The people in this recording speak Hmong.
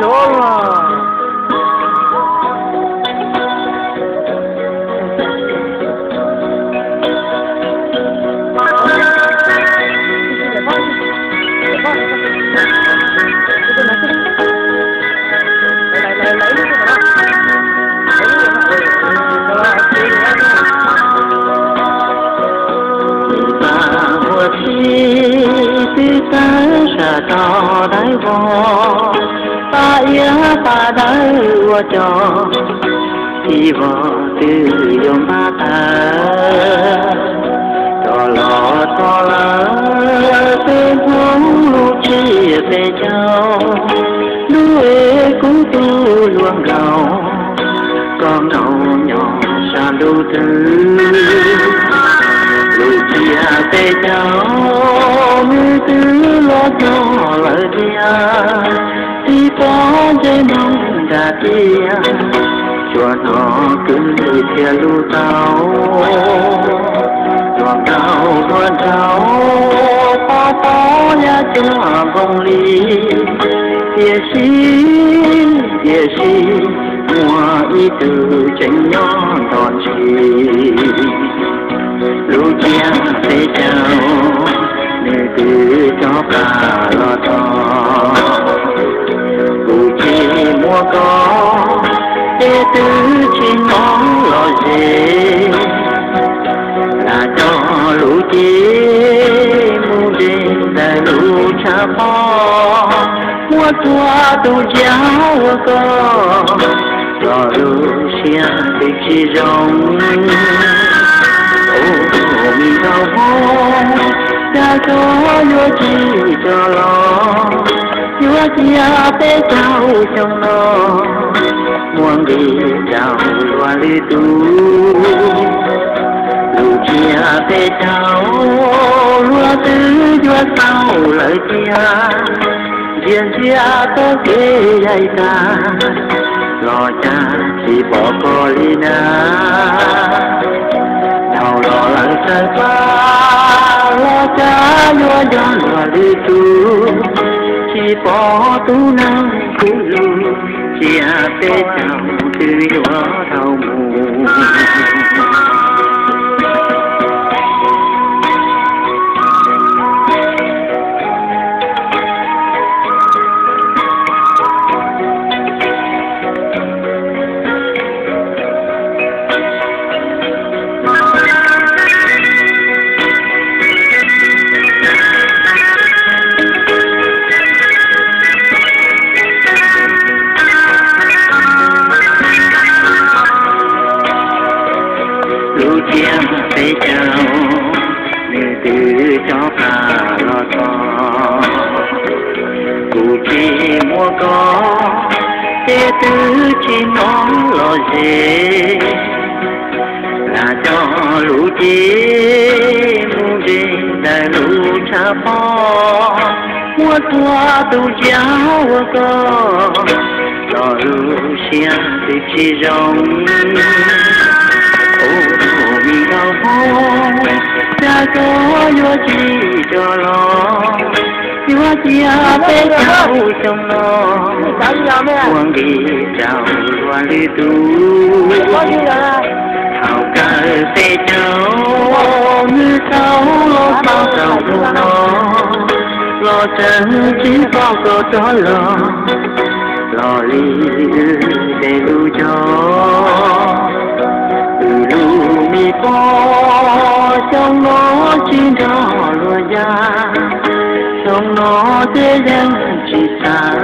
Los. Ua txij twb tawg sab tau dawb vog, pab iab pab dawb ua cov txiv vog twb yuav npaj tawg. Rov los txog lawm peb hnub lub txiaj peb caug, lub es kuv tus hluas nkauj, koj nraug nyob sab ntuj twg. Lub txiaj peb caug nws twb los txog lawm thiab, txiv pog ntsej muag nra tiag, tsuas hnov kwv lwm thiab lub tau. Hluas nkauj hluas nraug pab pab yaj cuag npoo li, tiam sis, tiam sis muaj ib tug tseem nyob nto ntsis. Lub txiaj peb caug nws twb rov qab los txog, kuv tsis muaj koj ces twb tsis hnov lom zem. Lam coj lub cev mus de ntawm lub tshav pob, muaj txhua tus ntsia ua koj los lub siab twb tsis zoo. Ua me nkauj hmoob, cas koj yuav tsis rov los, yuav cia peb caug xyoo no muaj nqis rau luag lwm tus. Lub txiaj peb caug luag twb yuav tau lawm thiab, ntsia ntsia txoj kev yaim tag los cas tsis pom koj li na. Dhau los lawm txawm pab los cas yuav yog luag lwm tus, tsis pom tus neeg kuv lub txiaj peb caug twb yuav dhau mus. Lub txiaj peb caug nws twb rov qab los txog, kuv tsis muaj koj ces twb tsis hnov lom zem. Lam coj lub cev mus de ntawm lub tshav pob, muaj txhua tus ntsia ua koj los lub siab twb tsis zoo. Ua me nkauj hmoob, cas koj yuav tsis rov los, yuav cia peb caug xyoo no ua nqis rau luag lwm tus. Thaum kawg peb caug nws tau los txog rau hnub no, los tseem tsis pom koj rov los, los li wb tej lub zog. Wb lub me pog xyoo no tsis nrog luag ya, xyoo no ces yeej tsis xav